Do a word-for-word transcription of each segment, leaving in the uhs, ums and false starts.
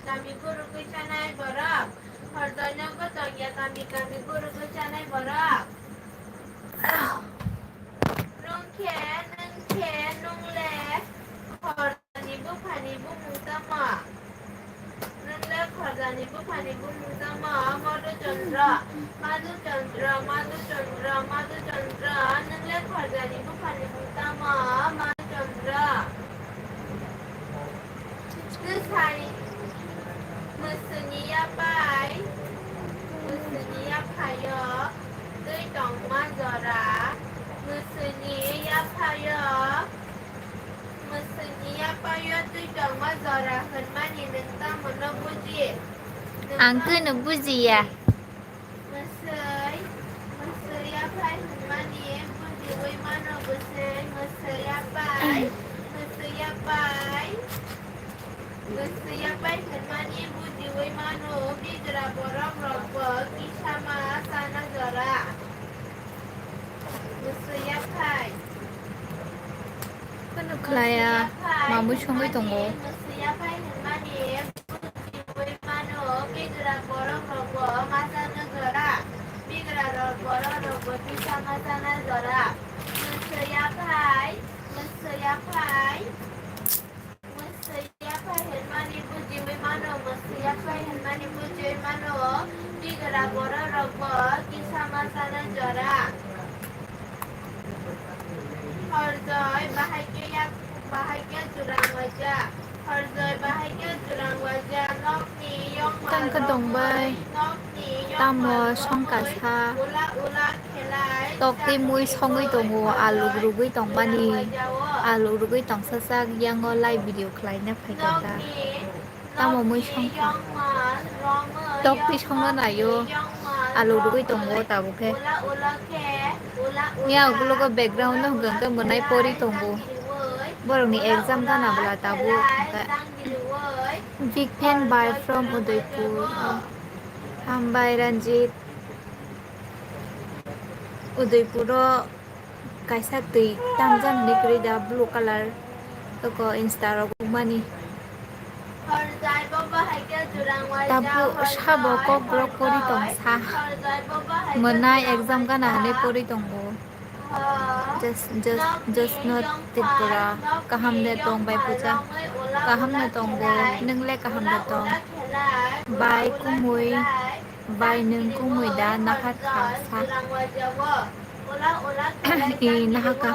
kami gurugwi chanai borok. Horjoi nogo tongya kami kami gurugwi chanai borok. Nwng khe, nwng khe, nwng le khorjani buphani bumung tamo? Nwng le khorjani buphani bumung tamo? Madhuchandra, Madhuchandra, Madhuchandra, Madhuchandra, nwng le khorjani buphani bumung tamo? Madhuchandra. Bwsai mwswini yaphai, mwswini yaphaio twi tongma jora, mwswini yaphaio, mwswini yaphaio twi tongma jora hwnmani nwng tamono buji? Ang twino bujiya. Mwswi, mwswi yaphai hwnmani bujiwi mano bwswi, mwswi yaphai, mwswi yaphai, mwswi yaphai hwnmani bujiwi mano, bigra borok rokbo kisa ma chana jora. Mwswi yaphai. Phano khlaiya, mamwi songwi tongo. Mwswi yaphai hwnmani bujiwi mano, bigra borok rokbo ma chana jora. Bigra rok borok rokbo kisa ma chana jora. Mwswi yaphai, mwswi yaphai. Mwswi yaphai hwnmani bujiwi mano, mwswi yaphai hwnmani bujiwi mano, bigra borok rokbo kisa ma chana jora. Horjoi bahai khe yak, bahai khe jurang waja. Horjoi bahai khe jurang waja, nokni yongma. Tang khe tongbai. Nokni yongma tamo song kaisa. Ula ula. Tok twi mui songwi tongo, aluk rugwi tongmani, aluk rugwi tongsa sak yango live video khlaina phaikha ta. Tamo mui songkha. Tok twi songna naio, aluk rugwi tongo tabuk khe. Ya ugulogo background no hwnkha hwnkhe mwnai pori tongo. Borokni exam gana bwla tabuk hwnkhe. Big fan bye from Udaipur. Hambai Ranjit. Udaipuro kaisa twi tamjak hinwi kwrwi da, blue colour toko insta rok nukmani. Tabuk sabo kokborok pori tong sa. Mwnai exam gana hinwi pori tongo. Just, just, just not Tripura. Kaham de tong bai puja. Kaham no tongo. Nwngle kaham de tong. Bai kumui. Bai nwng kumui da naha kha sa. I naha kha.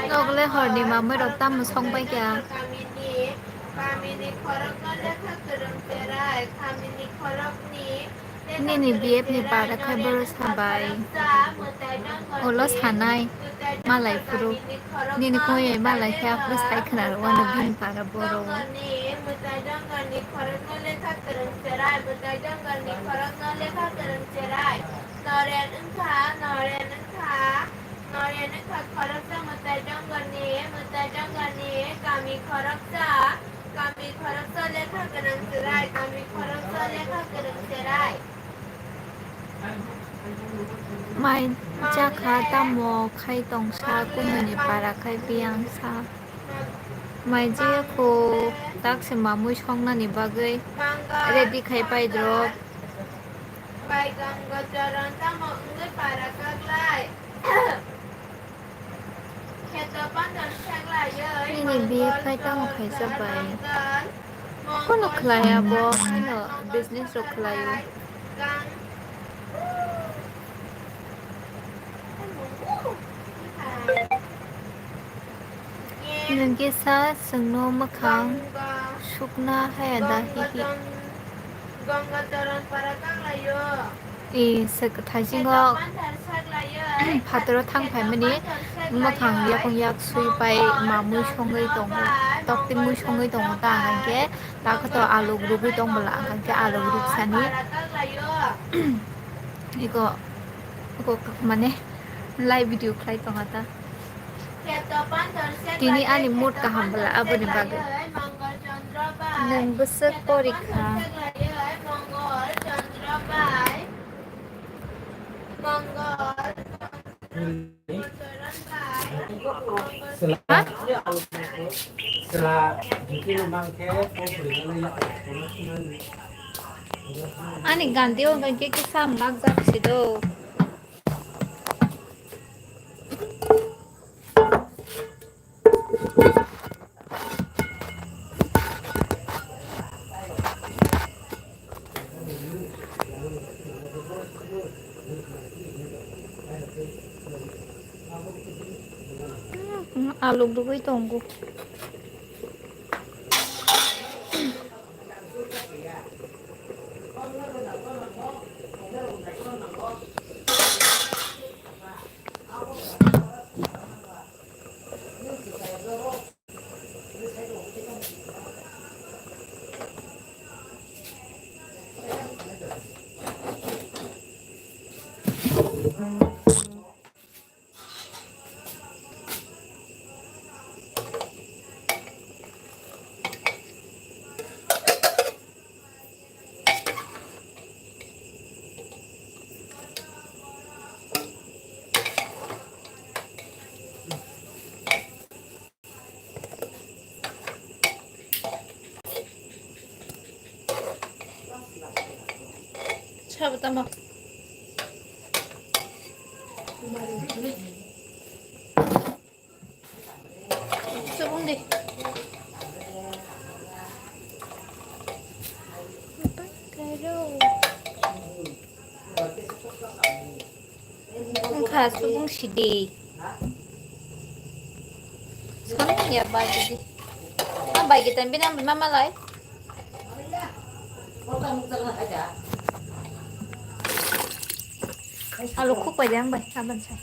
Nogle horni mamui rok tamo song pai kha. Nini B F ni para khai boro sabai. Ulo sanai malai phuru. Nini koi bai malai khe aphuru sai khna rw ano bini para boro. Noren wngkha, noren wngkha. Noren wngkha khoroksa mwtai dongorni, mwtai dongorni kami khoroksa, kami khoroksa lekha gwnang chwrai, kami khoroksa lekha gwnang chwrai. Mai chakha tamo khai tongsa, kumuni para khai piyangsa. Mai jia kho tak se mamui songnani bagwi ready khai pai drop. Bai Gangacharan tamo wngwi para kaklai. Kheto pandal seklaiwi. Nini biye khai tamo khaisa bai. Kono khlai abo, ano business rok khlaio. Nwng kisa chwngno mwkhang sukna haya da hihi. I se kwthaisingo phataro thang phaimani mwkhang yakung yak sui pai mamui songwi tongo, tokti mui songwi tongo ta hwnkhe takhuto aluk rugwi tong bwla hwnkhe aluk ruksani. Iko, iko mane live video khlai tongo ta. Tini ani mood kaham bwla aboni bagwi. Nwng bwswk porikha. Ha? Ani ganti o hwnkhe khe sam lak jak si do. Aluk rwgwi tongo. Sabo tamo. Subung di. Wngkha subung sidi. Samung ya bai gidi. Ah, bai gidi, bini ang mama lai. Alo khuk bai de ang bai, aban sai.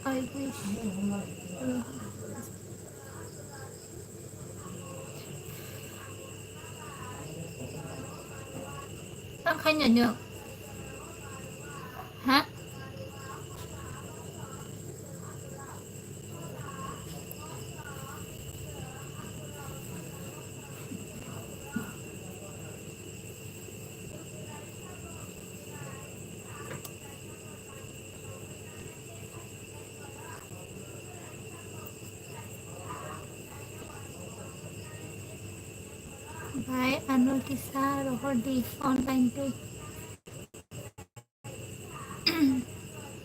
I wish. Ang khaina nyo. Ha? Bhai, ano kisa rohor di online tei.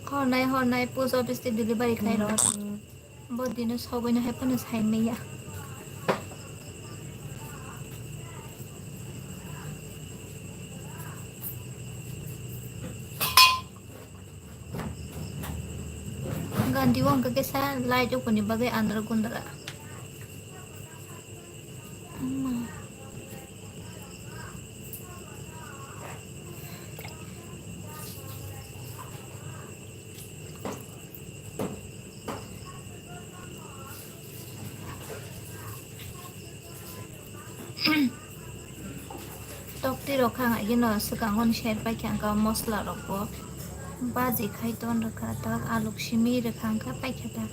Hornai hornai post office tei delivery khai rohor. Bo dino sogwino hai phano sai maya. Gandhi wngkha kisa light ukuni bagwi andra gundra. Ama. Tokti rok kha ang ageno swkang oni sher paikha ang kha, mosla rok bo baji khai ton rwkha, tak aluk simi rwkha ang kha paikha ta.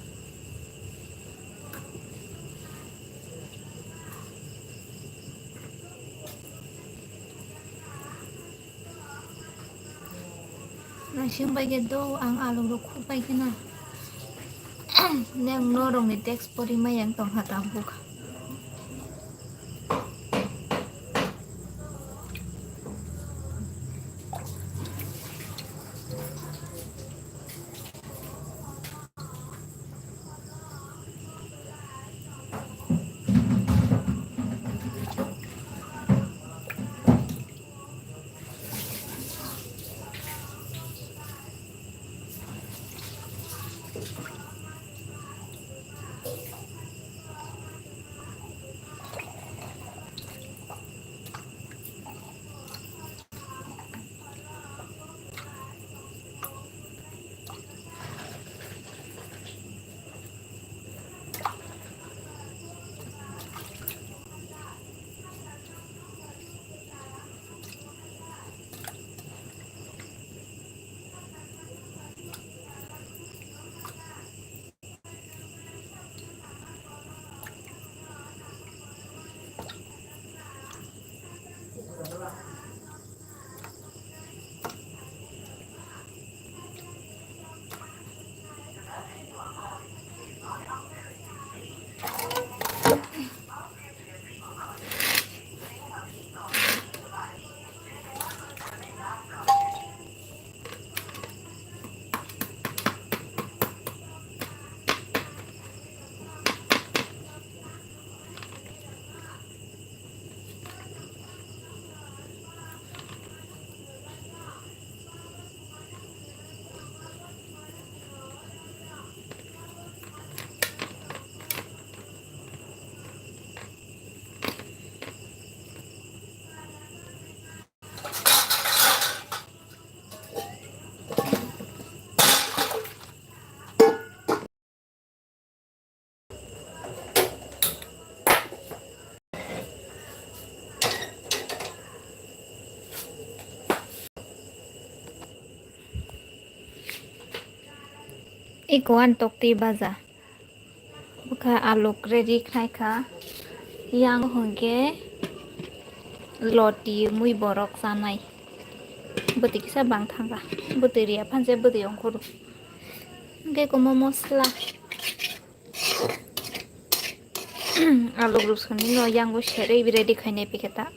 Naising bai khe do ang aluk rok khuk bai khe na. Neng norok ni text pori mai ang tong ha ta buk. Iko an tokti baja. Bwkha aluk ready khnai kha. Yang hwnkhe loti mui borok chanai. Bwtwi kisa bang thangkha. Bwtwi riya phanse bwtwi ongkhoro. Hwnkhe komo mosla. Aluk rwsonino yango serwi ready khainai pikhe ta.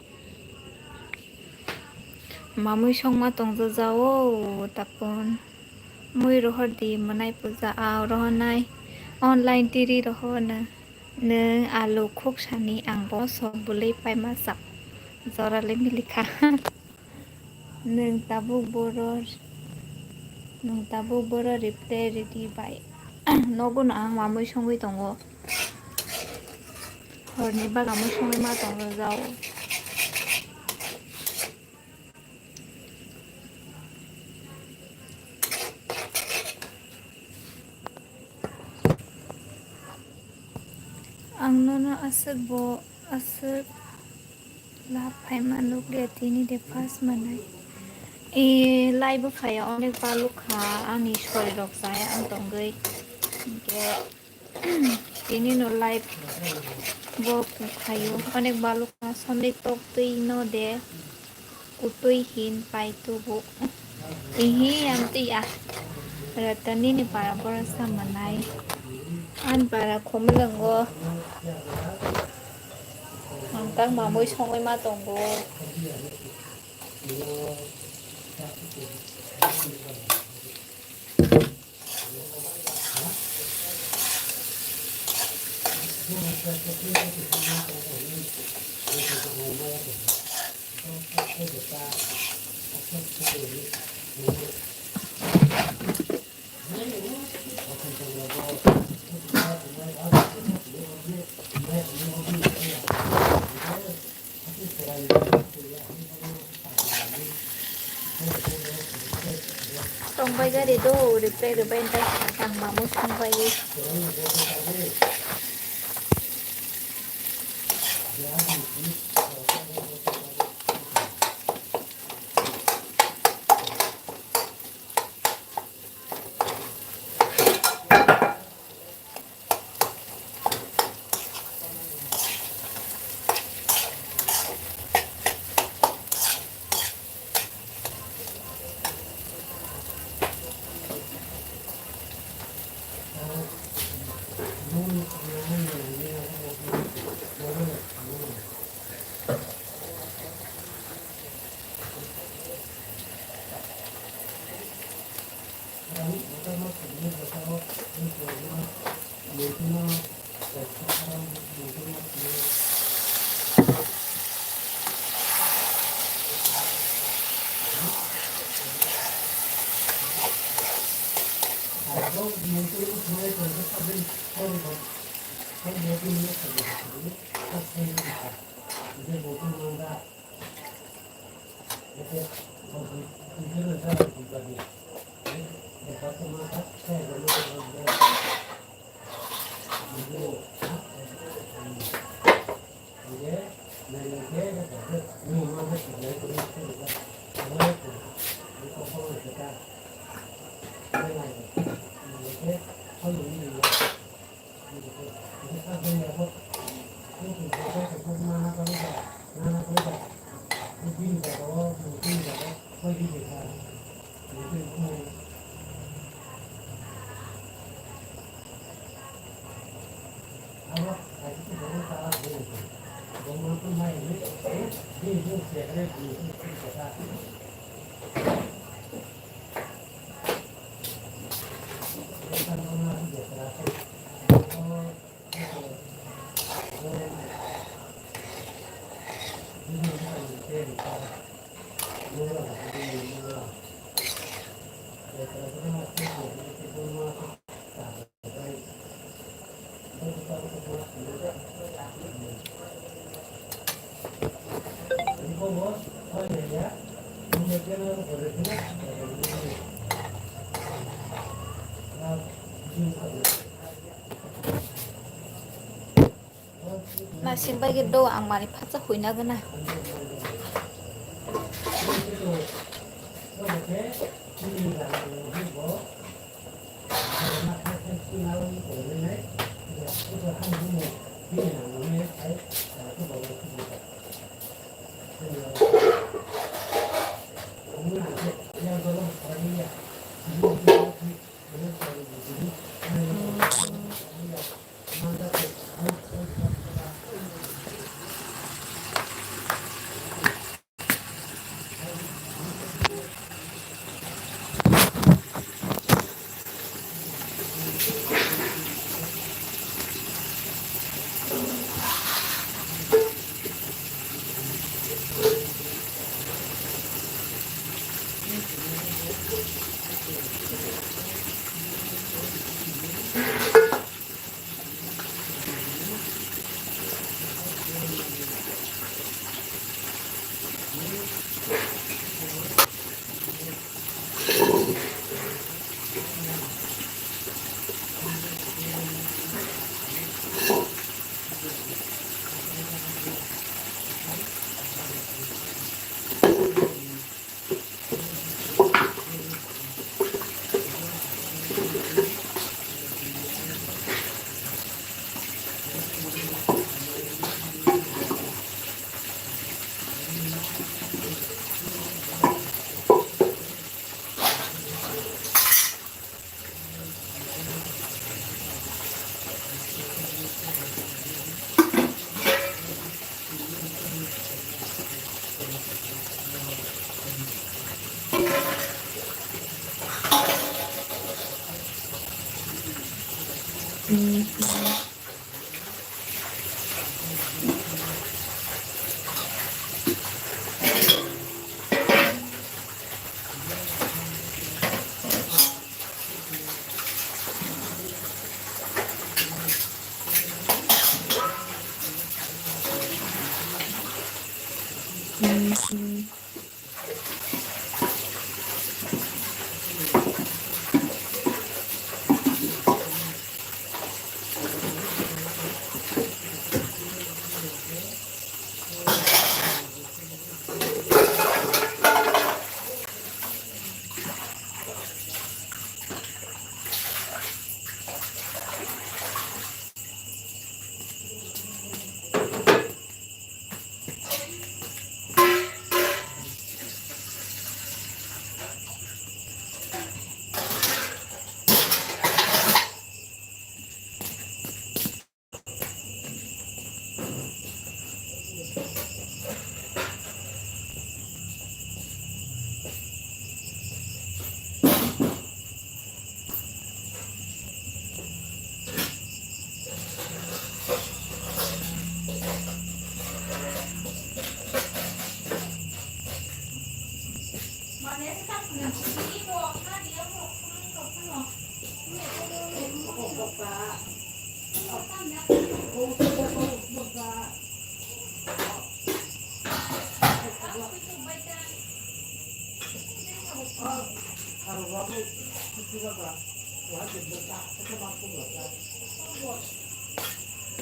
Mamui songma tongjaja o tapon. Mui rohor di mwnai puja a rohornai. Online tiri rohorno. Nwng aluk khuksani ang bo sok bwlwi paima sak. Jorale milikha. Nwng tabuk boro, nwng tabuk boro reply ridi bai. Nogo no ang mamui songwi tongo. Horni baga mui songwi ma tongo jao. Ang nono aswk bo aswk love phaima nukliya tini de first manai. E, live bo phaiya onek baluk kha ani sori rok chaya ang tongwi. Hinkhe tini no live bo khaio onek baluk kha somni tok twi no de. Kutui hin pai tubu. Ihi, amtwi ya. Rata nini para boro sa manai. An para khumulwngo. Ang tang mamui songwi ma tongo. Tongbai gari do, reply rwbai tei ang mamui songbai. Nasing bai khe do ang mani phatsa huina gana.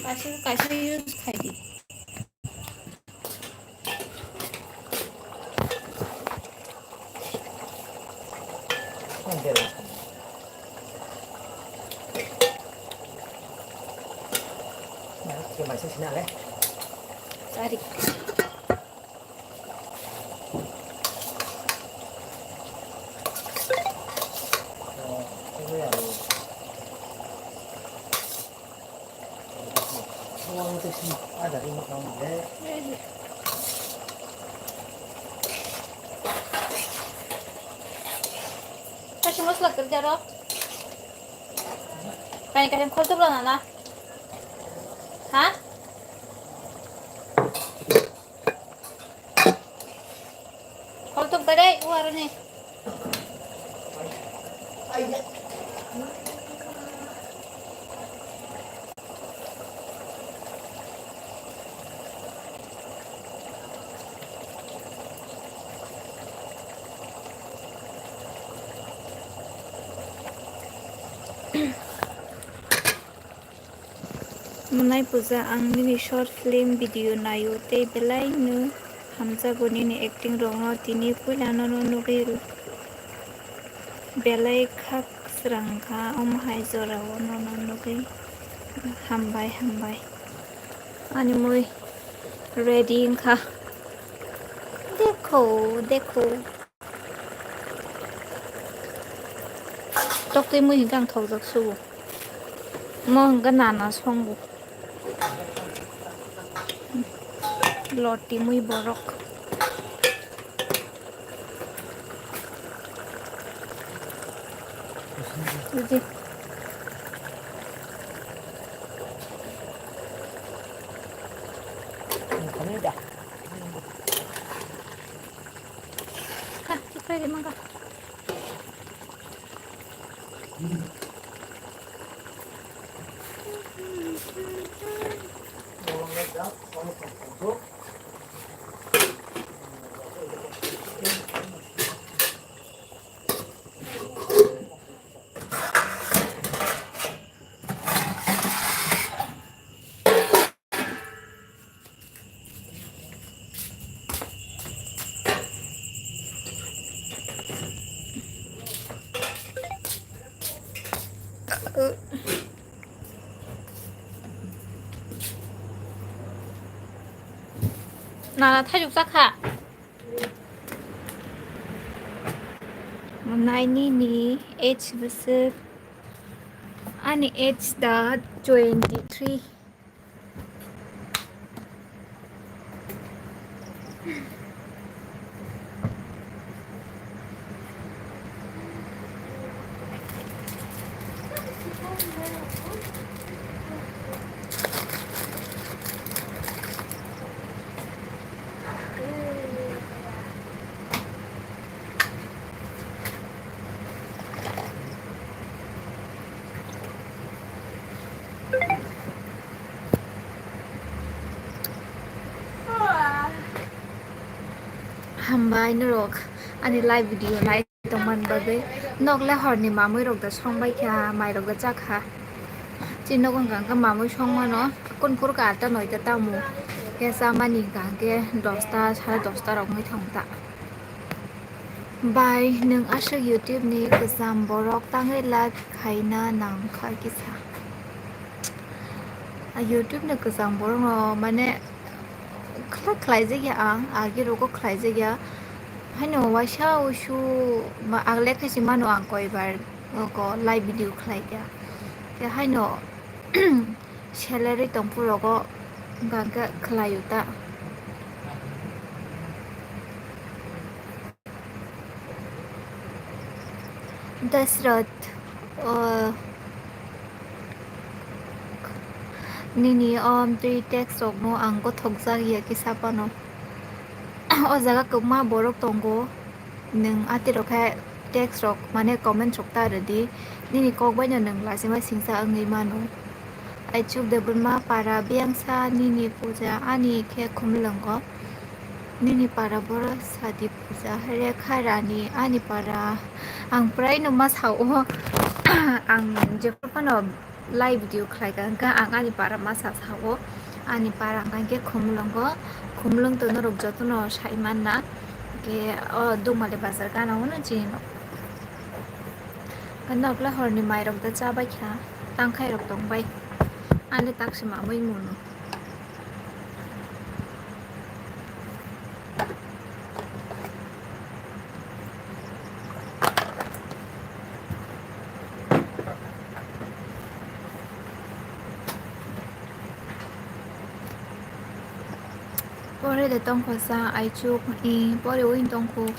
Kaisa, kaisa use khai di. Tarik. Kaisa masla kwrwi da rw. Kaini kaisa khol tubla nana. Ha? Khol tubbai dai, o aroni. Mwnai puja, ang nini short film video naio tei belai no hamjago nini acting rokno, tini puila nono nugwi belai kha Srang kha, omo hai jora o nono nugwi hambai, hambai. Ani mui ready wngkha. Dekho, dekho. Toktwi mui hwnkhe ang thokjak sugo. Mo hwnkhe nana songo. Loti mui borok. Buji. Ha, chukrai de mangga. Nana thaijuk chakha. Naini ni age bwswk, ani age da twenty three. Hambai norok ani live video nai tongmani bagwi. Nok le horni mamui rok da songbai kha, mai rok da chakha. Chini nogo hwnkha hwnkhe mamui songmano, kunphuru ka atta noita tamo. Khe chamani hwnkha hwnkhe dosta, sare dosta rok wngwi thangta. Bai, nwng aswk YouTube ni kwcham borok tangwi live khaina nang kha kisa. A YouTube ni kwcham borok no mane khlai khlai jak ya ang, agi rogo khlai jak ya. Haino waisa usu ma-, ang lekha si mano ang koi bar ko live video khlai kha. Khe haino salary tong phurogo hwnkha hwnkhe khlai o ta. Dasrath, o, nini o amtwi text rokno ang gothokjak ya kisa phano. O jaga kwbangma borok tongo, nwng atirok khe text rok mane comment rok ta rwdi, nini kok baino nwng lachima singsa wngwi mano. Aichuk Debbarma para biyangsa nini puja ani khe khumlwngo. Nini para boro sadi puja Rekha Rani ani para. Ang prai no ma sao, ang jephru phano live video khlai ka hwnkha ang ani para ma sa sao. Ani para hwnkha khe khumlwngo. Khumlwng to norok jotono sai manna. Khe o Dugmali bazar gana o no chini no. Nokla horni mairok da chabai kha, tangkhai rok tongbai. Ani taksi mamui munu. Pore de tongkha sa aichuk, i pore win tongkhu.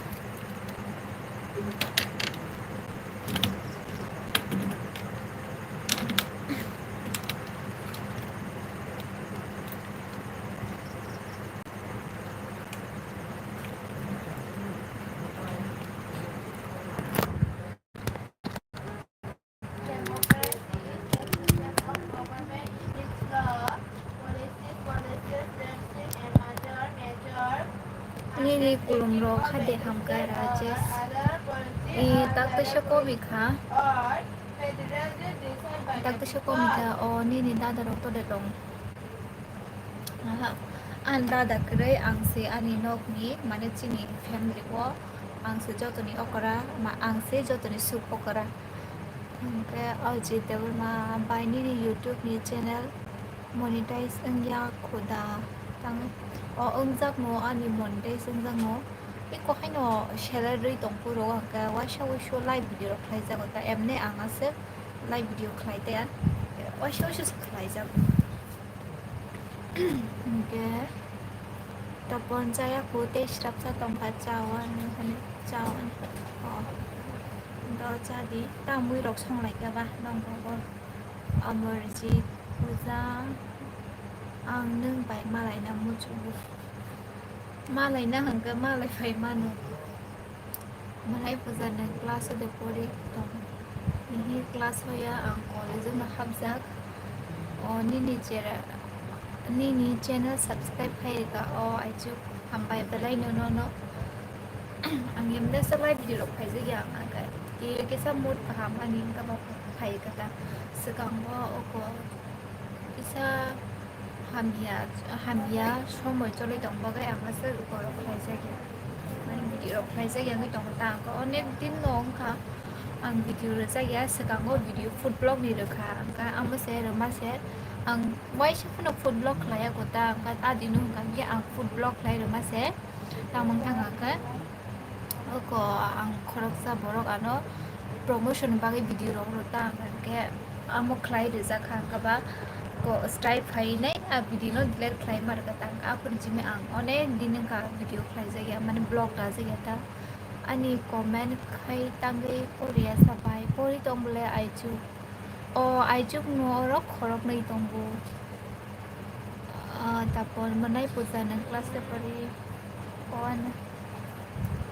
Nini kulum rok hai de hamkha Rajesh. I takte se komi kha. Takte se komi kha o nini dada rok to de tong. Aha, ang dada kwrwi, ang se ani nokni, mane chini family o, ang se jotoni okra, ma-, ang se jotoni suk okra. Hwnkhe Ajit Debbarma bai nini YouTube ni channel monetize wngya khuda? Tang o wngjakno, ani monetize wngjakno. Eko haino salary rwi tongphuru hwnkhe waisa waisa live video rok khlaijago ta, emne ang aswk live video khlai taya, waisa waisa se khlaijago. Hwnkhe topon chaya kho tei srapsa tongkha, chao ani hwnwi, chao ani. O, do chadi, ta muirok songlaikha ba nongkha bo. Amarjit Puja, ang nwng bai malaina muchungo. Malaina hwnkhe malai phai mano. Malai Puja nwng class o de pori tong? Nini class o ya, ang college o no hapjak. O nini chera, nini channel subscribe khai rwkha o aichuk, hambai belai no nono. Ang emdesa live video rok khaijak ya ang khe. Kisa mood kaham ani wngkha ba khai kha ta. Swkango oko kisa hamya, hamya somoi choli tong bagwi ang aswk borok khlaijak ya. Mane video rok khlaijak ya wngwi tongo ta. Ang khe onek din no wngkha ang video rwjak ya. Swkango video food vlog ni rwkha. Ang khe amo se rwma se ang waisa phano food vlog khlai ya kho ta. Ang khe a dino hwnkha khe ang food vlog khlai rwma se. Tamo wngkha khe oko ang khoroksa borok ano promotion ni bagwi video rok rw ta, hwnkhe amo khlai rijak kha, hwnkhe ba ko strike phainai a video no delete khlai ma rwkha ta, hwnkhe aphuru jimwi ang onek din wngkha video khlaijak ya, mane vlog rajak ya ta. Ani comment khai tangwi poriya sa bai, pori tong bole aichu. O aichuk no oro khoroknwi tongo. Ah, tapor mwnai puja nwng class tepari. O ano.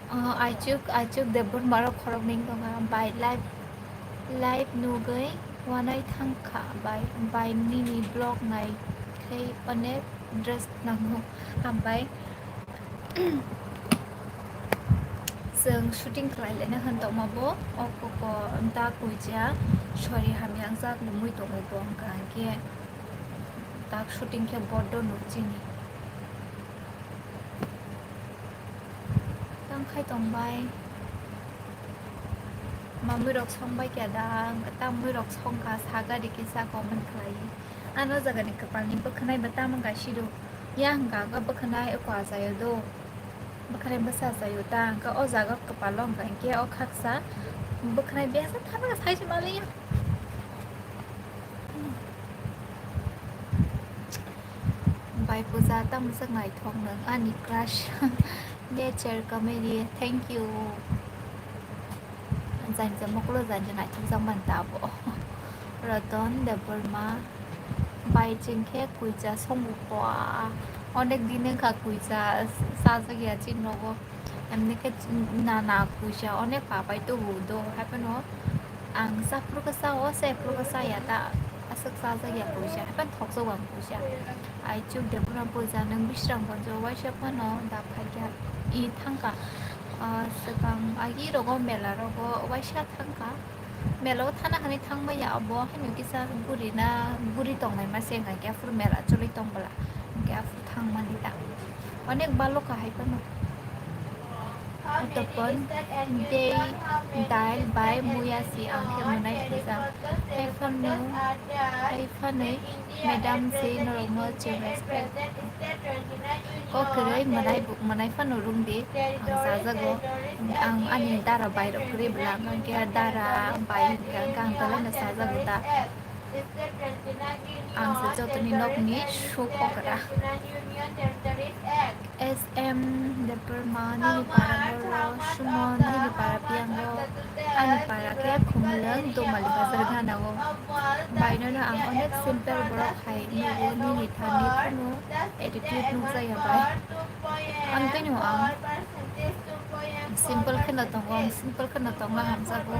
Ah, aichuk, aichuk Debbarma rok khoroknwi tongo. Bai live, live nugwi wanai thangkha. Bai, bai nini vlog nai khai onek dress nango. Hambai. Chwng shooting khlai laina hwn tongma bo, o koko da kuija sori hamya wngjak lungwi tongo bo, wngkha hinkhe tak shooting khe bodo nuk chini. Tang khai tongbai. Mamwi rok songbai kya da, tamwi rok songkha, sagari kisa comment khlai. Ano jagani kwpalni bwkhwnai bo tamo gaisido. Ya hwnkha khe bwkhwnai oko achaio do. Bwkhwnai bwsa achaio ta, hwnkhe o jaga kwpalo hwnkha hinkhe o khaksa bwkhwnai behasa thana saisi maliya. Bai puja tamo sak naithok nwng ani crush. Nature comedy, thank you. Janja mokolo janja naithokjak man ta abo. Ratan Debbarma bai chwng khe kuija songo kwa. Onek din wngkha kuija chajak ya chini nogo. Emni khe nana kuija onek papai tubu do. Haiphano ang chaphuru khe chao, chaphuru khe chaya ta. Aswk chajak ya kuija. Haiphano thokjago ang kuija. Aichuk Debbarma puja nwng Bisramganj o waisa phano da phaikha, i thangkha. Ah, swkang agi rogo mela rogo waisa thangkha. Mela o thana hwnwi thangmaya abo haino kisa guri na guri tongnai ma se hwnkha khe aphuru mela choli tong bwla hwnkhe aphuru thangmani da. Onek balo kahai phano. Topon tei dal bai muya si ang khe mwnai puja. Hai phano, hai phanwi madam si norokno chwng respect. Kok kwrwi mwnai bu-, mwnai phano rwngdi, ang chajago. Ang ani dara bai rok kwrwi bwla, ang khe dara bai hwnkha, ang belai no chajago da. Ang se jotoni nokni suk okra. S M Debbarma nini para boro, Suman nini para piyango, ani para khe Khumulwng Dumali bazar gana o. Bainono ang onek simple borok hai nugo, nini thani phano attitude nukjaya bai. Ang tini ang simple kheno tongo, ang simple kheno tongna hamjago.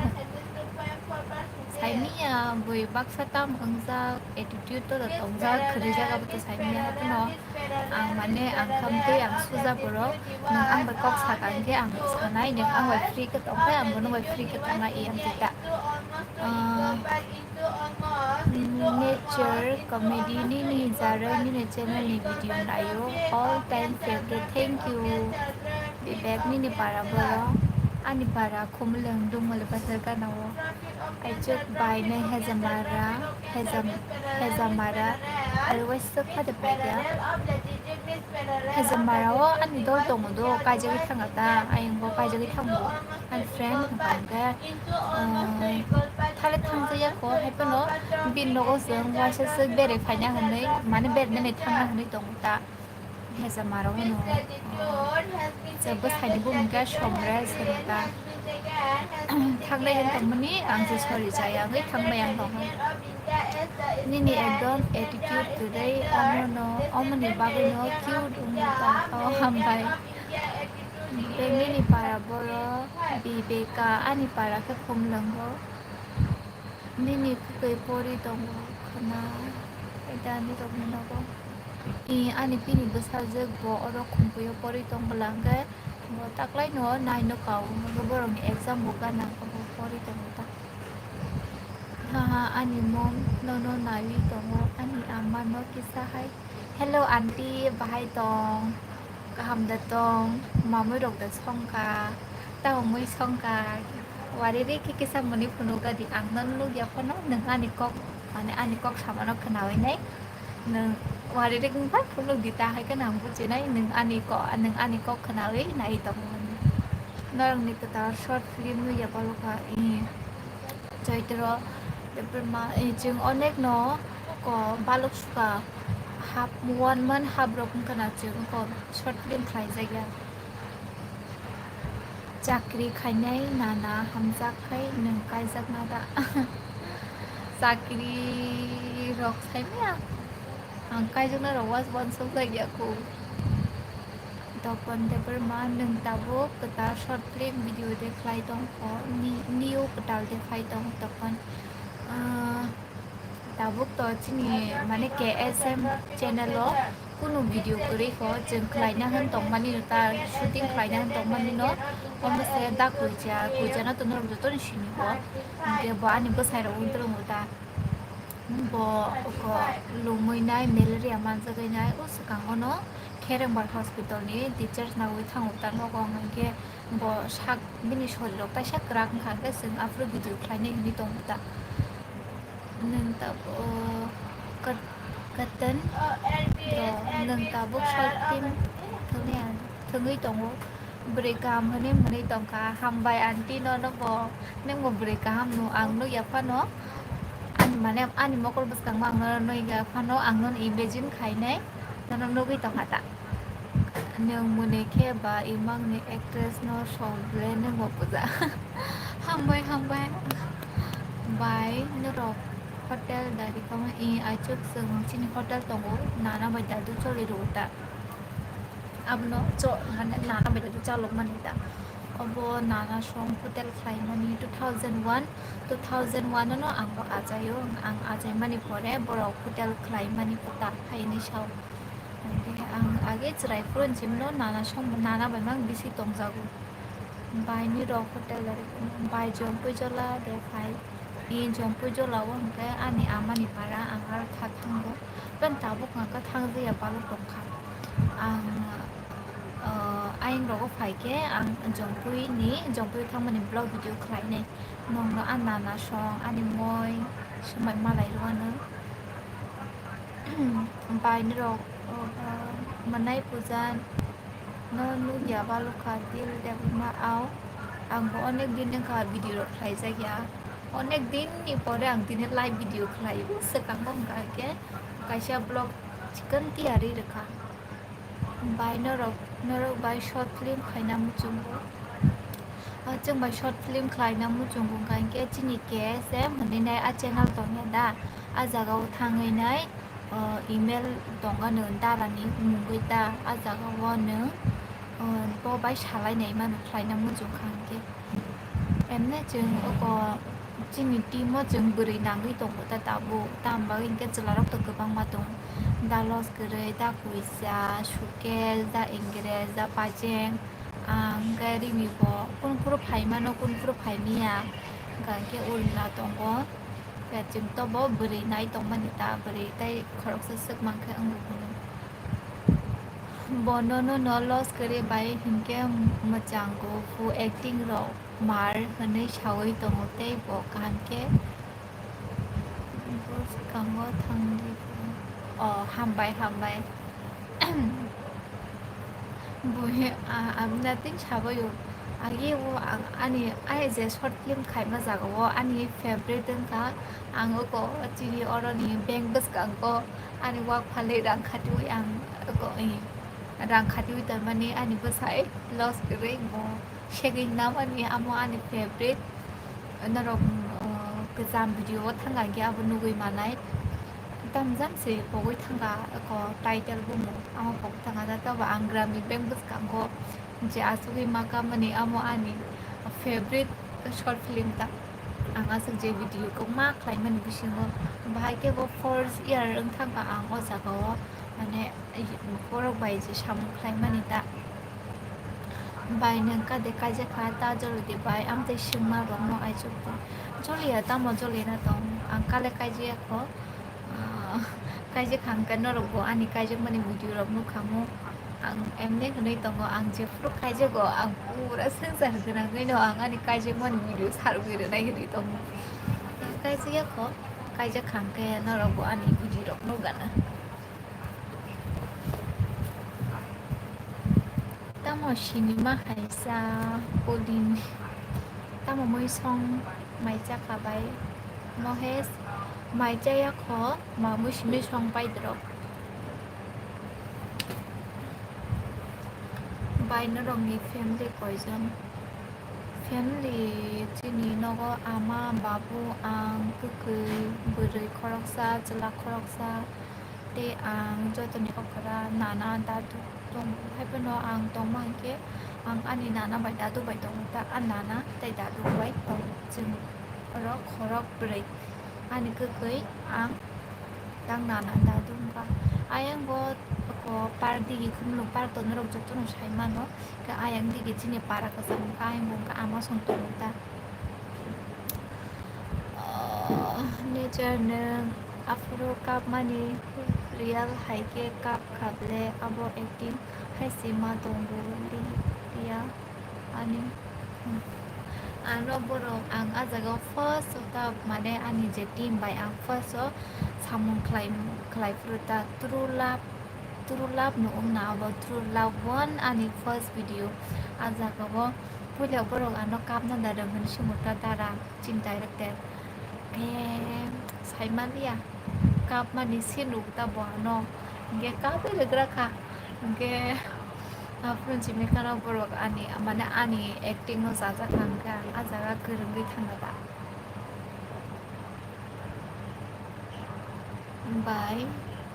Saimanya bui baksa tam wngjak, attitude to da tongjak, khwrwijak abo to saimanya haphano. Ang mane ang khamtwi ang suja borok, nwng ang bai kok saka hinkhe ang sanai, nwng ang bai free khe tongkhe ang bono bai free khe tongna i ang tita. Ah, nature comedy nini jaroi nini channel ni video naio, all time favorite, thank you. Bibek nini para borok, ani para Khumulwng Dumali bazar gana o. Aichuk bai nai Hejamara, Hejam-, Hejamara, always so khade paida. Hejamara o ani dol tongo do, kaijagwi thanga ta, ayang bo kaijagwi thango. Ani friend hwnkha hwnkhe, um, thale thangjaya kho, hai phano bini nogo chwng waisa swk bere phaina hwnwi, mane bere nani thangna hwnwi tongo ta. Hejamaro hwno. Je bwsaini bumung khe Somres hwno ta. Thangnai hwn tongmani ang je sori jaya wngwi thangnai ang tongkha. Nini ekdom attitude kwrwi omono, omoni bagwino cute wngwi tongkha o hambai. Tei nini para borok Viveka ani para khe Khumlwngo. Nini kwtwi pori tongo khwna, tei ani rokni nogo. I, ani bini bwsajwk bo oro Khumpuio pori tong bwla hwnkhe bo taklaino naino kao, hwnkhe borokni exam bo gana, bo pori tongo ta. Haha, ani mom nono naiwi tongo, ani ama no kisa hai. Hello aunty, bahai tong? Kaham da tong? Mamwi rok da songkha? Tamo mui songkha? Wariri khe kisa mwnwi phunukgadi, ang nono nukya phano, nwng ani kok, mane ani kok samano khwnawi nai. Nwng wariri wngkha phunukdi, ta hai kheno ang bujinai, nwng ani ko-, nwng ani kok khwnawi nai tongmani. Norokni kwtal short film nukya palokha, i. Chaitro Debbarma, eh, chwng onek no ko balok suka hap one month hap rok wngkha na chwng ko short film khlai jak ya. Chakri khainai nana hamjak khai nwng kaijak na da? Chakri rok sai maya. Ang kaijaknai rok was wansuk jak ya kho. Topon Debbarma, nwng tabuk kwtal short film video de khlai tong kho, ni-, nio kwtal de phai tong Topon. Ah, tabuk to chini mane K S M channel o kunu video kwrwi kho, chwng khlaina hwn tongmani ta, shooting khlaina hwn tongmani no, omo se da kuija, kuija no to norok joto ni sini kho, hwnkhe bo ani bwsai rok wng twrwngo ta. Bo oko lumui nai, malaria manjagwi nai, o swkango no Kherengbar hospital ni discharge naiwi thango ta nogo, hwnkhe bo sak bini sorirok kaisa kwrak wngkha, hwnkhe chwng aphuru video khlainai hinwi tongo ta. Nwng tabuk kat-, katan bo nwng tabuk short film thwngwi ang, thwngwi tongo. Bwrwi kaham hwnwi mwnwi tongkha, hambai aunty nono bo, nwngbo bwrwi kaham no ang nukya phano, ani mane ani mokol bwskango ang nono nukya phano, ang nono imagine khainai, nono nugwi tongkha ta. Nwng mwnwi khe ba imangni actress no song ble nwngbo puja. Hambai, hambai. Bai norok hotel dari kama i aichuk chwng chini hotel tongo, nana bai dadu choli rwo ta. Abono cho-, mane nana bai dadu chalok mani ta. Obo nana song hotel khlai mani two thousand one, two thousand one ano ang bo achaio, ang achai mani pore borok hotel khlai mani kwtal khaini sao. Hwnkhe ang age chwrai phuru hinwi simi no nana song, nana bai mang bisi tongjago. Bai ni rok hotel bai jompui jola de phai. I jompui jola o hwnkhe ani ama ni para ang aro kha thango. Ben tabuk hwnkhe thang jaya balok tongkha. Ang, ah, ayang rogo phai khe ang jompui ni, jompui thangmani vlog video khlai nai. Nongno a nana song ani moi swmai malai rw ano. Bai ni rok, oh, ah, mwnai puja no nukya balokha dil debma ao. Ang bo onek din wngkha video rok khlaijak ya. Onek din ni pore ang tini live video khlai o. Swkang bo hwnkha khe kaisa vlog chikon tiyari rwkha. Bai norok, norok bai short film khaina muchungo. Ah, chwng bai short film khlaina muchungo hwnkha hinkhe chini K S M hwnwi nai a channel tongya da, a jaga o thangwi nai, ah, email tongano dara ni mungwi ta, a jaga o nwng, ah, bo bai salai nai mano khlaina muchung kha hinkhe. Emne chwng oko chini team o chwng bwrwi nangwi tongo ta tabuk, tamo bagwi hinkhe chwla rok to kwbangma tongo, da Los Kwrwi, da Kuisa, Sukel, da Ingres, da Pajeng, ang khe Rimi bo kunu phuru phai mano, kunu phuru phai manya, hwnkha hinkhe Urmila tongo, hwnkhe chwng to bo bwrwi nai tongmani ta, bwrwi tei khoroksa swk mankhe wngwi hwnwi. Bono no no loss kwrwi bai hinkhe mwchango phu acting rok mar hwnwi sawi tongo tei bo kaham khe bwskango thangwi tongo. Oh, hambai, hambai. Buhi, ah, ang nothing sabaio. Agi o ang ani, ani je short film khaima jaga o ani favorite wngkha. Ang oko chini oroni bank bwskango ani wak phalwi rang khatiwi ang oko, eh, rang khatiwi tonmani ani bwsai loss kwrwi bo segwi namani amo ani favorite. Norok, uh, kwcham video o thangkha khe abo nugwi manai. Tamjang se pogwi thangkha, eko title bumo. Amo pogwi thangkha da, tabo ang Grameen Bank bwskango je asugwi ma kamani amo ani favorite short film ta. Ang aswk je video kwbangma khlaimani bisingo, bahai khe bo first year wng thangkha ang o jaga o, mane, borok bai je samung khlaimani ta. Bai nwng kade kaijak kha ta jolodi bai, amtwi swngma rokno aichuk tong. Joliya tamo jolina tong, ang kale kaijak kho. Ah, kaijak kha hwnkhe norokbo ani kaijakmani video rok nukha mu. Ang emni hwnwi tongo, ang jephuru kaijago, ang pura swngchar gwnangwi no ang ani kaijakmani video sarwi rwnai hwnwi tongo. Kaijak ya kho, kaijak kha hwnkhe norokbo ani video rok nukgana. Tamo sinima haisa Polin. Tamo mui song mai chakha bai Mohesh, mai chaya kho, ma mui simi song pai drop. Bai norokni family koijon? Family chini nogo ama, babu, ang, kwkwi, bwrwi khoroksa, chwla khoroksa. Tei ang jotoni okra nana dadu tongo. Haiphano ang tongma hinkhe ang ani nana bai dadu bai tongo ta, a nana tei dadu bai tongo. Chwng oro khorok bwrwi, ani kwkwi ang tang nana dadu wngkha. Ayang bo ko park digi khumulwng park tongnai rok jotono sai mano. Khe ayang digi chini para kwcham wngkha, ayang bo wngkha ama song tongo ta. Oh, nature nwng aphuru kapmani real hai khe kap kha ble, abo acting hai se ma tongo li ya ani. Ano borok ang a jaga o first o ta mane ani je team bai ang first o samung khlai, khlai phuru ta true love, true love no wngna abo true love one ani first video. A jaga o puila borok ano kapna da rwng hwnwi swngmwkha dara chini director. Khe saimaliya kapmani se nuk ta bo ano, hinkhe kapwi rwgra kha. Hinkhe aphuru chimikano borok ani, mane ani acting no chajakha, hinkhe ang a jaga kwrwngwi thangkha da. Bai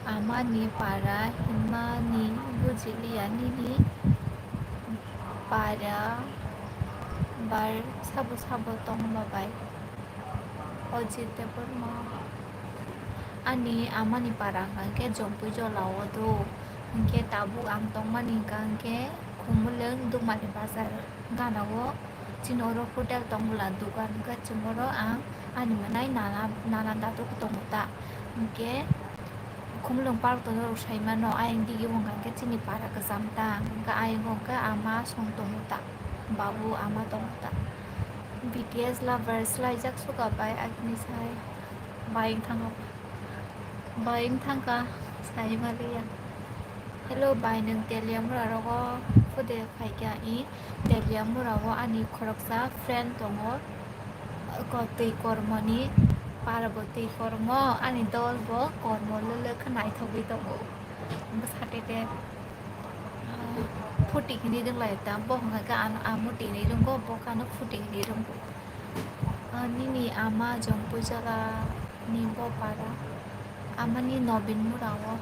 amani para hinmani bujiliya nini para bar sabo sabo tongma bai. Ojit Debbarma. Ani amani para hwnkha khe Jompui Jola o do. Hinkhe tabuk ang tongmani hwnkha khe Khumulwng Dumali Bazar gana o. Chini oro hotel tong bwla, dukan wngkha, chwng oro ang ani mwnai nana, nana dadu tongo ta. Hinkhe Khumulwng park tongwi rw sai mano, ayang digi wngkha khe chini para kwcham ta, hinkhe ayang wngkha ama song tongo ta, babu ama tongo ta. B T S lover swlaijak suka bai agini sai bai wngthang. Bai wngthangkha, sai maliya. Hello bai, nwng Teliamura rogo phude phaikha? I Teliamura o ani khoroksa friend tongo, ko twi kormoni, para bo twi kormo, ani dol bo kormo lwlwk khe naithogwi tongo. Bwsate te, ah, phuti hinwi rwnglaio ta, bo hwnkha khe ano amo tini rwngo, bo khe ano phuti hinwi rwngo. Ah, nini ama Jompui Jola ni bo para. Amani Nobin Mura o.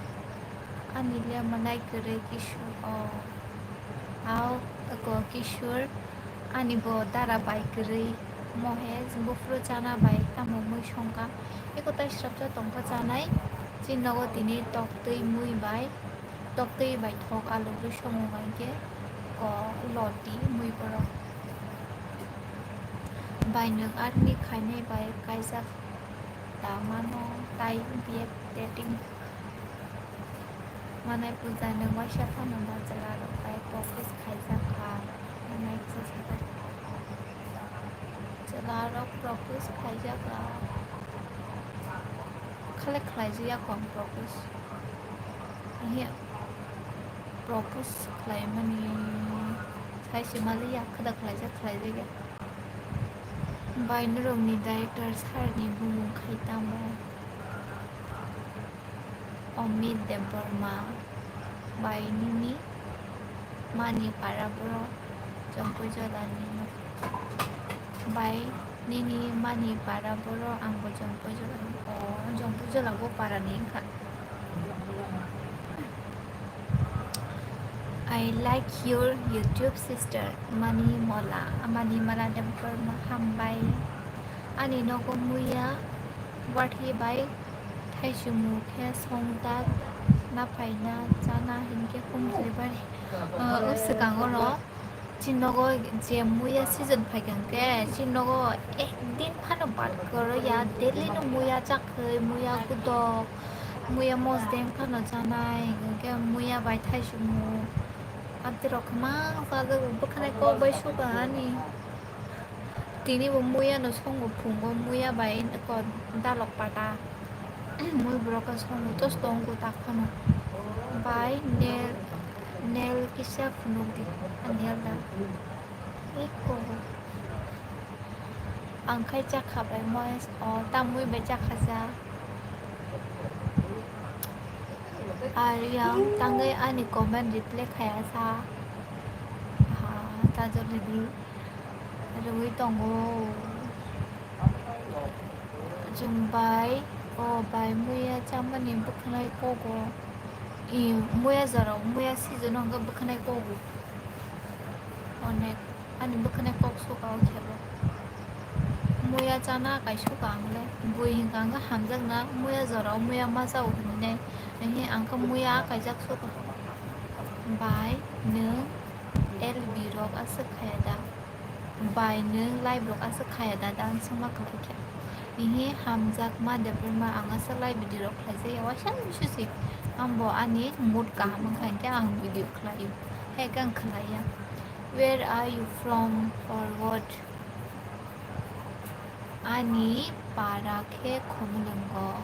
Ani le mwnai kwrwi Kishore o. Ao ko Kishore. Ani bo dara bai kwrwi Mohesh. Buphuru chana bai tamo mui songkha. Eko tai srapsa tongkha chanai. Chini nogo tini toktwi mui bai. Toktwi bai thok alu rwi songo hwnkhe ko loti mui borok. Bai nwng army khainai bai kaijak da mano tai B F dating. Manai puja nwng waisa phano ba chwla rok bai propose khaijak kha. Manai puja chwla rok propose khaijak kha. Khale khlaijak ya kong propose. Iya. Propose khlaimani sai se maliya, khada khlaijak khlaijak ya. Bai norokni director sir ni bumung khai tamo? Amit Debbarma. Bai nini mani para borok Jompuijolani. Bai nini mani para borok, angbo Jompuijolani. O, Jompuijola bo para ni wngkha. I like your YouTube sister, Manimola, Manimola Debbarma, hambai. Ani nogo muya wathi bai thaichumung khe songtak, naphaina chana hinkhe kumui bari, o, o swkango no. Chini nogo je muya season phaikha hwnkhe, chini nogo ekdin phano bad kwrwi ya, daily no muya chakhwi, muya kudok, muya mosdeng phano chanai, hinkhe muya bai thaichumung. Abdurok kwmang sajak bwkhanai kok bai suka ani. Tini bo muya no songo phungo, muya bai ko dalok pata. Mui borok khe songo to stongo takhano. Bai nail, nail kisa phunuk di, nail da. Eko. Ang khai chakha bai moi, o, tamui bai chakha ja. Ar yang tangwi ani comment reply khaya sa. Ha, ta joldi di. Rwui tongo. Chwng bai, o bai muya chamani bwkhanai kogo. I muya jorao, muya season hwnkhe bwkhanai kogo. Onek, ani bwkhanai kok suka o khebo. Muya chana kai suka ang le. Bui hinkha ang hamjakna muya jorao muya ma chao hinwi nai. Hinkhe ang khe muya kaijak suka. Bai nwng L B rok aswk khaya da? Bai nwng live rok aswk khaya da? Da ang swngma kwrwi khe. Hinkhe hamjakma Debbarma ang aswk live video rok khlaijak ya waisa susi. Ang bo ani mood kaham wngkha hinkhe ang video khlaio. Hai khe ang khlaiya. Where are you from? For what? Ani para khe Khumulwngo.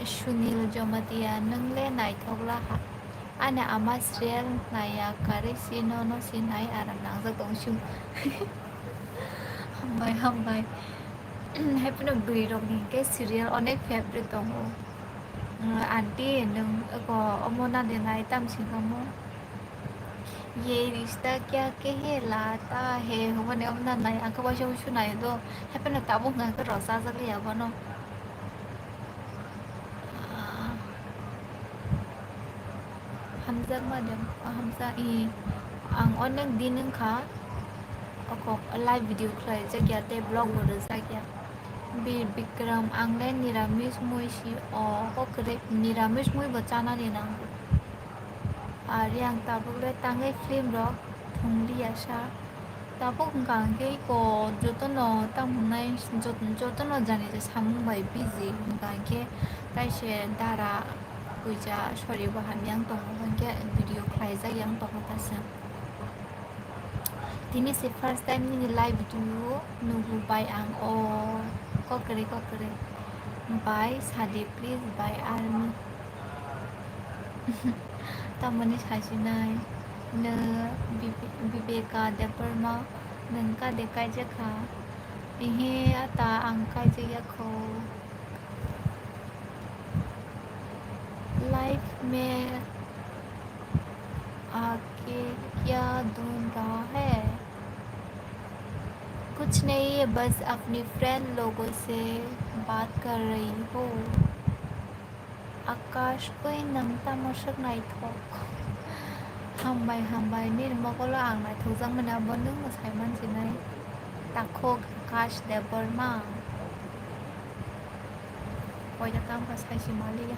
Sunil Jamatia, nwng le naithok la ha. Ani ama serial naiya kwrwi si nono si nai aram nangjak tong si. Hambai, hambai. Hai phano bwrwi rok ni khe serial onek favorite tongo. Aunty, nwng eko omo na de nai tam singamo? Ye rishta kya kehlata hai, hwnmani omo na nai, ang khe waisa waisa nai do, hai phano tabuk hwnkha khe rwchajak ya bono. Ah, hamjakma de, hamjak, i, ang onek din wngkha, o kok live video khlaijak ya tei vlog bo rwjak ya. Bir Bikram, ang le niramis mui si o, kok kwrwi niramis mui bo chanani nango. Ari ang tabuk le tangwi film rok thwng liya sa. Tabuk hwnkha hwnkhe iko jotono tamo hwnai jot-, jotono jani je samung bai busy hwnkha hwnkhe taise dara puija sori bo hamya wng tongo hwnkhe video khlaijak ya wng tongo kaisa. Tini se first time nini live video nugo bai ang o kokrwi kokrwi bai sadi please bai army. Tamoni sasinai no Bibe-, Bibeka Debbarma nwng kade kaijak kha? Ehe ata ang kaijak ya kho. Life में आके क्या ढूंढ रहा है? कुछ नहीं है, बस अपनी फ्रेंड लोगों से बात कर रही हूँ। Akash, koi nwng tamo swk naithok? Hambai, hambai, nini mokolo ang naithokjakmani abo nwngno saiman sinai. Takhuk Akash Debbarma. Koita tamo sai si maliya.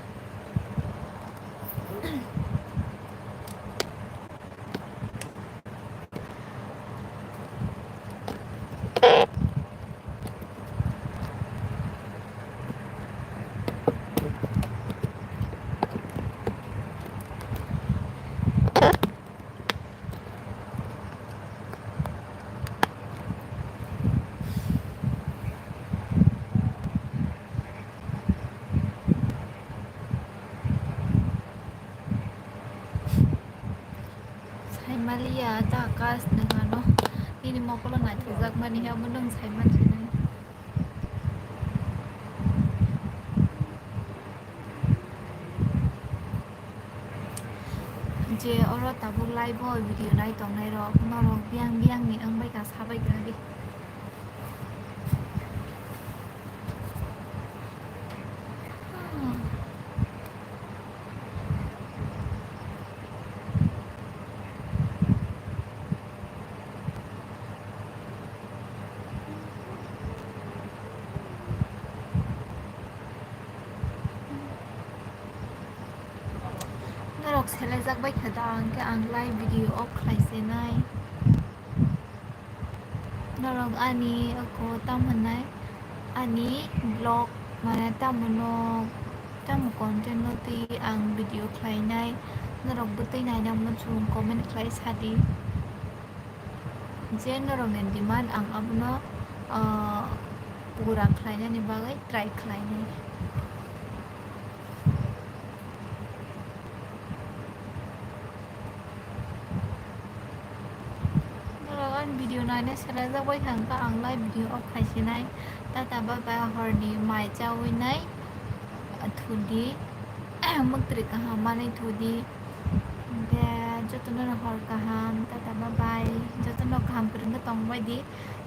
Ta kas nang ano. Nini mokolo naithokjak mani he abo nwng sai mansinai. Je oro tabuk live o video nai tongnai rok, norok biyang biyang ni wng bai kha, sabai gra di. Norok selajak bai kha da, hwnkhe ang live video off khlai se nai. Norok ani oko tam hwnai, ani vlog mane tamo no, tamo content no twi ang video khlai nai. Norok bwtwi naina muchung comment khlai sa di. Je norokni demand ang abono, ah, pura khlainani bagwi try khlainai. Norok ani video naina selajak bai kha, hwnkhe ang live video off khai sinai. Tata bye bye, horni mai chawi nai thudi, mwktwrwi kaham manwi thudi. Hwnkhe jotono hor kaham, tata bye bye. Jotono kaham kwrwngkhe tongbai di.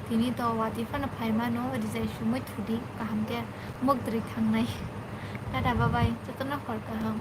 Tini to watwi phano phai mano, rijai sumui thudi, kaham khe mwktwrwi thangnai. Tata bye bye, jotono hor kaham.